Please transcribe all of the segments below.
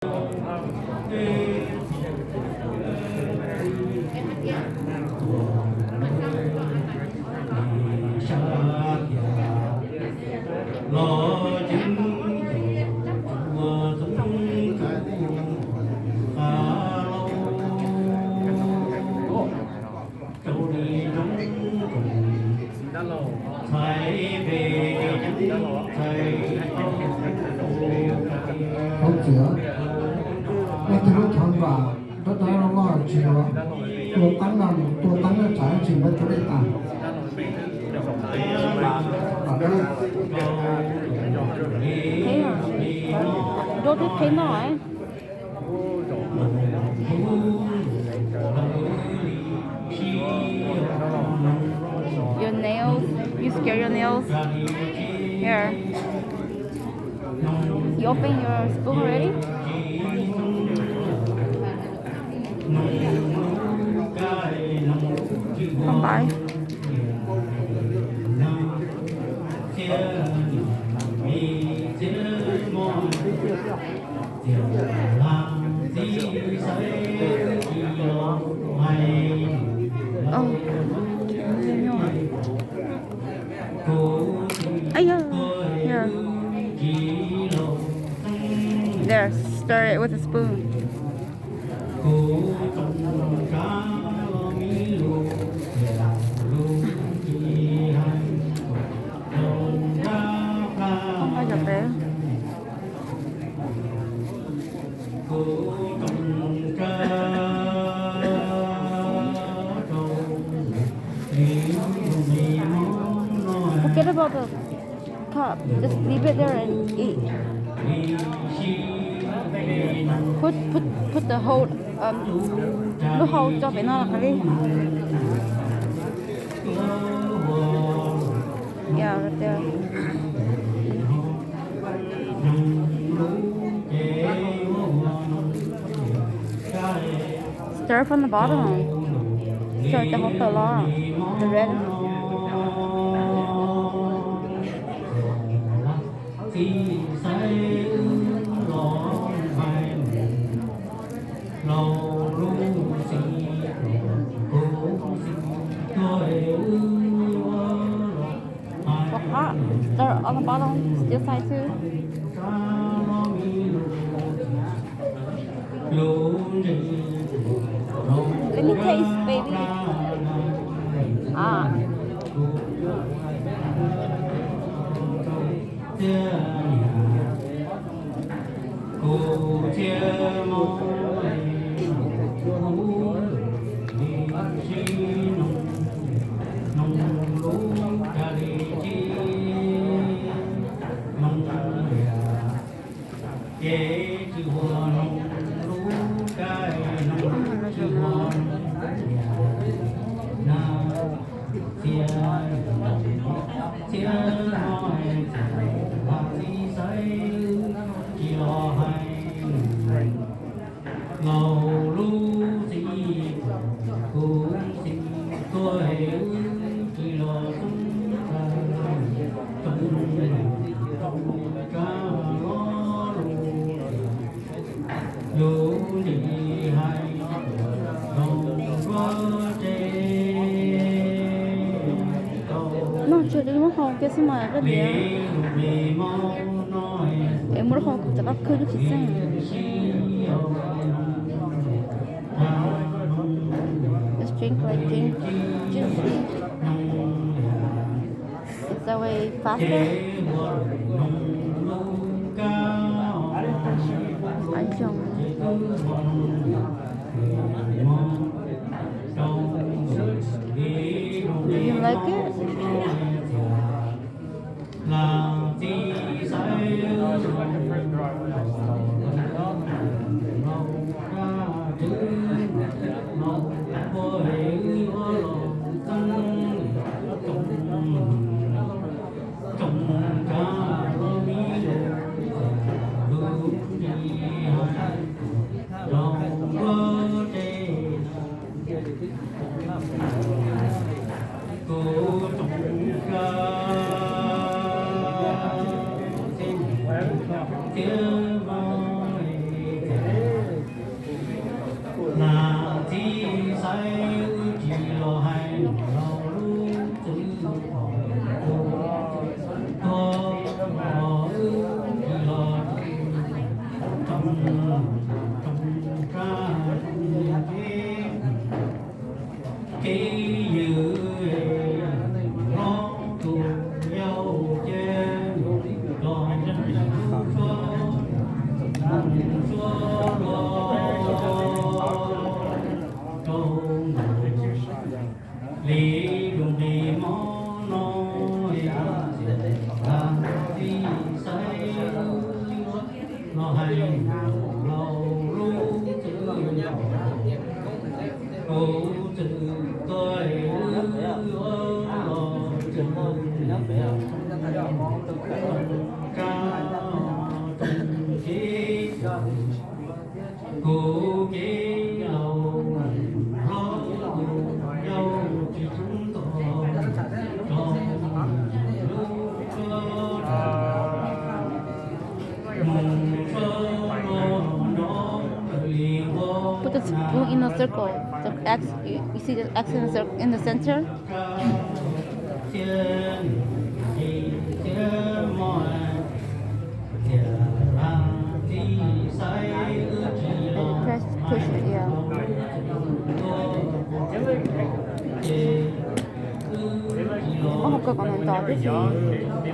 Thov txim, nej cov lub thov npam nrov nrov loj loj tsis yuav tua teeb no, tua teeb no tsam tsis muaj tus dej tas. Qheb, nrov thiab qheb noj. Your nails, you scare your nails. Here. You open your spoon already? Không phải. Oh. Ai da, yeah. There, stir it with a spoon. Không bao giờ bé. Forget about the cup. Just leave it there and eat. Put, put, put the whole, um, lub hau tso pem no los li. Yeah, right there. Stir from the bottom. Stir the whole lot. The red. Forgot. Stir on the bottom, this side too. Let me taste, baby. Ah. Noj tsuag li lub hau kiag xwb mas koj tias. Es muaj lub hau kuv cov koj khwb lub tsis xeej. Just drink like drink juice. It's a way faster. Anh chồng. Do you like it? Put the spoon in a circle. The X, you, you see the X in the, cir- in the center? Press, push it, yeah. Oj, koj kom ntau tib si.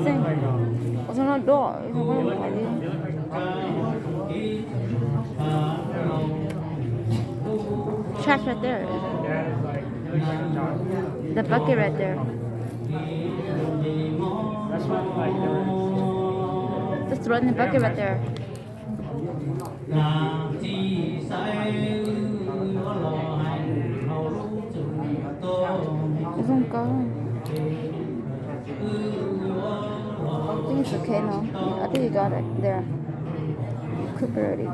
Xeej, ua txog no dua, ua txog no dua li. Trash right there. The bucket right there. Just throw in the bucket right there. Ua zoo kawg. I think it's okay now. I think you got it there. Cook already.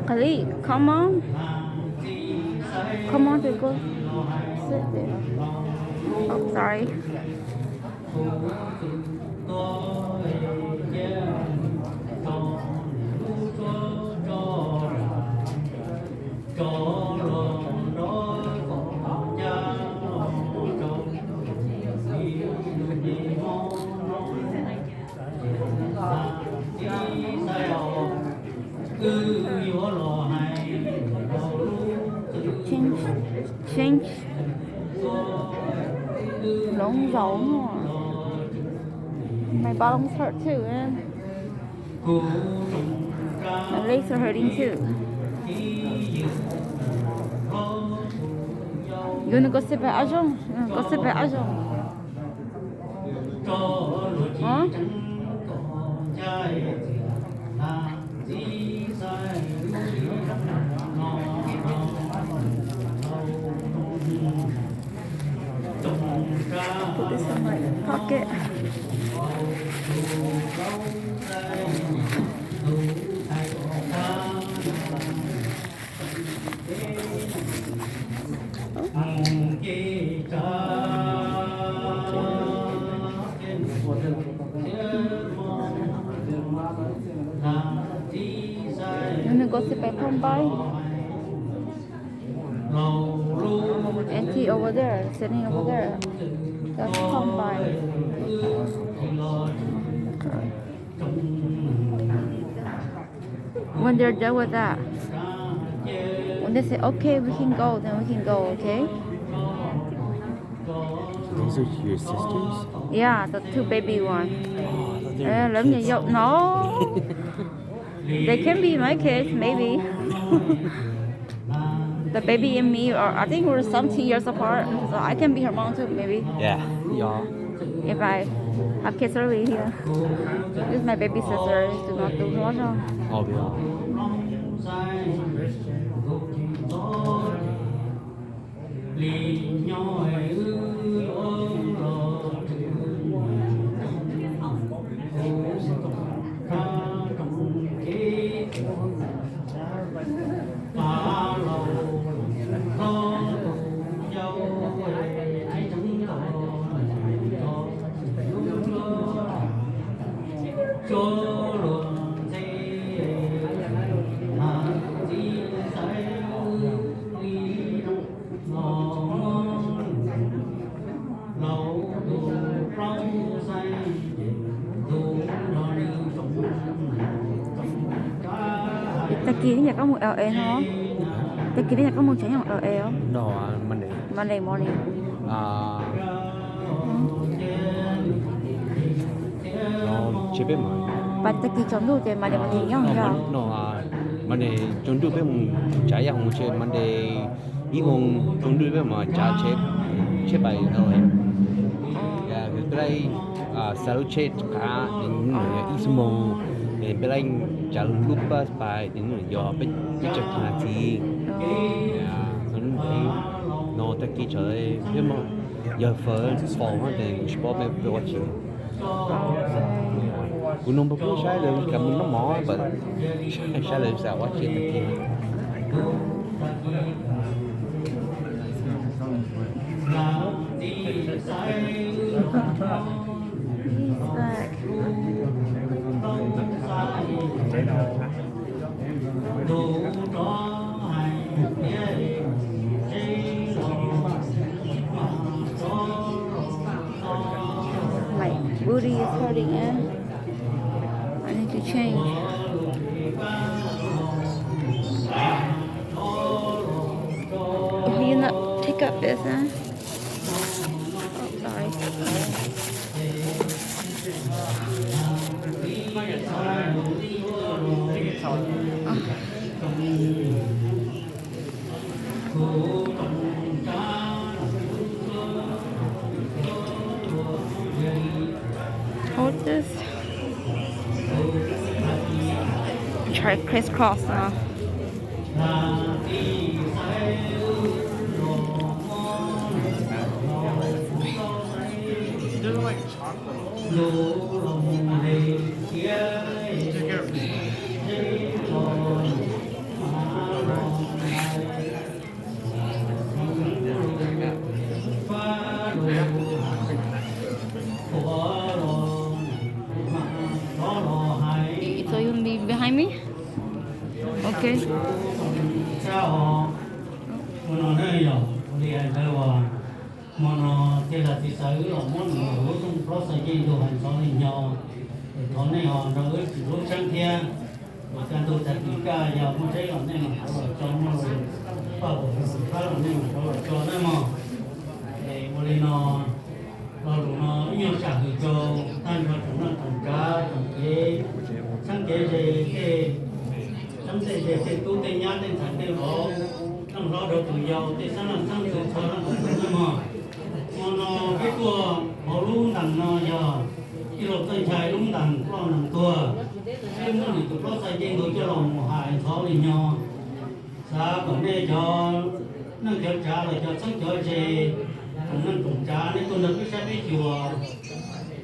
Khalid, come on. Come on, to go sit there. Oh, sorry. Change, change. Hloov zaus no. My bottoms hurt too, man. My legs are hurting too. You wanna go sit by Ajong? You wanna go sit by Ajong? Huh? Put this in my pocket. You wanna go sit by Pom Pai? Auntie over there, sitting over there. That's Pom Pai. When they're done with that, when they say, "Okay, we can go," then we can go, okay? These are your sisters? Yeah, the two baby one. Oh, I thought they were kids. No. They can be my kids, maybe. The baby and me are, I think we're seventeen years apart, so I can be her mom too, maybe. Yeah, you are. If I have kids early here. This is my baby sister, she's not too much. Oh, yeah. Tag kis nej cov koj mus L A no, tag kis nej cov koj mus tsev nyob L A os? Monday morning. Pas tag kis tsaus ntuj ces Monday morning nyob. Monday tsaus ntuj peb mus tsav yaj hoos tsheb Monday, ib moos tsaus ntuj peb mus tsav tsheb, tsheb pais L A. Peb laij xa lub tsheb qab ib xuab moos, peb laij tsav lub bus pais ces yog peb caug nas this. No tag kis tsam peb mus yawg fawm faus no ces tsis paub peb ua tsi. Kuv nug npawg Kub saib lawv kam mus noj mov, saib lawv xav ua tsi tag kis. My booty is hurting, eh? I need to change. Can you not take up this, huh? Oh, sorry. Hold this. Try crisscross now. So you be behind me? Okay. Hmo no na yog ua li hais ntawd uas hmo no tej laus txiv xav wb los muab nws lub rooj plaub xav yeej ntuj hais ntxov li nyo, es thov nej ho nrog wb tsim lub tseeb thiab. Ua cas ntuj tag kis kaj yog muaj tsheb los nej mam rov los tso, muaj paj huam tus tus phab los nej mam rov los tso na mog. Es ua li no, lo lus no ib nyuag sam hwm rau tag nrho tsoom neej tsoom tsav tsoom kev, txheeb kev ze tej, txheeb tej ze tej tub tej nyab tej ntxhais tej vauv, neej hlob rau tus yau, tej xeeb leej xeeb ntxwv txhua leej txhua tus na mog. Hmo no peb tuaj hauv lub ntees no yog tij laug Txawj Nchai lub ntees ploj ntees tuag, peb muab nws tus plaub xav yeej ntuj coj los mus hais ntxov li nyo. Xav kom nej cov neej cov tsav los cov txheeb cov ze, tsoom neej tsoom tsav nej tuaj nrog peb saib peb xyuas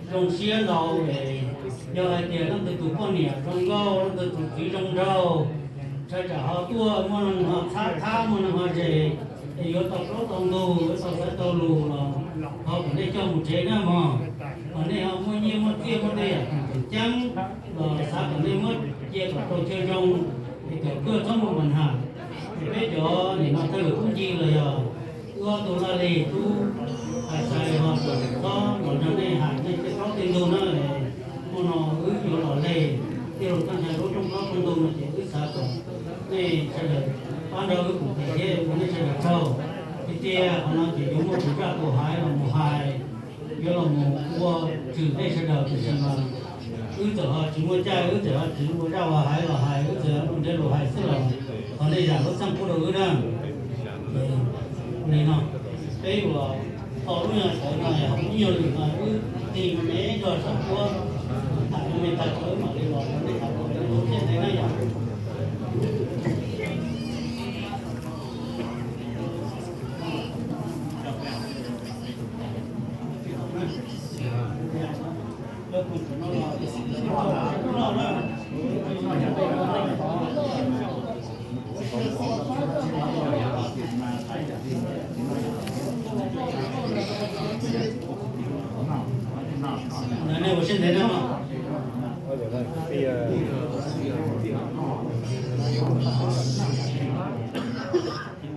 zoo siab ntau es yog hais tias leej twg tus poj niam zoo nkauj, leej twg tus txiv zoo nraug, tshaj tsam ho tuaj muaj neeg ho txhab thab muaj neeg ho zes, es yuav tau plaub tau ntug yuav tau xaiv tau lus los thov kom nej coj mus tsev na mog. Ho nej ho muaj nyiaj muaj txiaj muaj tej yam tseem ceeb los xav kom nej muab cia kom tau chaw zoo, es kom kuj txhob muaj npa nham. Es peb cov nim no thawj lwm tub nci los yog wb ob tug laj lig tub hais xais ho txhob los nrog nej hais nej tej plaub tej ntug na. Hmo no wb yuav los leg tij laug Txawj Nchai lub rooj plaub rooj ntug no ces wb xav kom nej sawv daws pab nrog wb koom tes thiab ua nej sawv daws tsaug. Tiag tiag qhov no ces yuav muaj tus zaj tus hais los mus hais, yuav los mus ua tshwm nej sawv daws tiam sis mas wb txawm ho tsis muaj caij, wb txawm ho tsis muaj zaj uas hais los hais, wb txawm ua ntev lus hais xwb los thov nej zam lub txaj pub rau wb na. Li no, peb uas tau lub nyuag sawv no ib nyuag lwm no wb tig me me rau saum huab, tham me me tag tso wb mam li los rau nej tham kom nej tau thiaj ntev na yom. Nej ua siab ntev na. Ua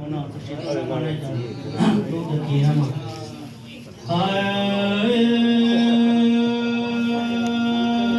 no tus sawv daws no ne, lub tus kis no mas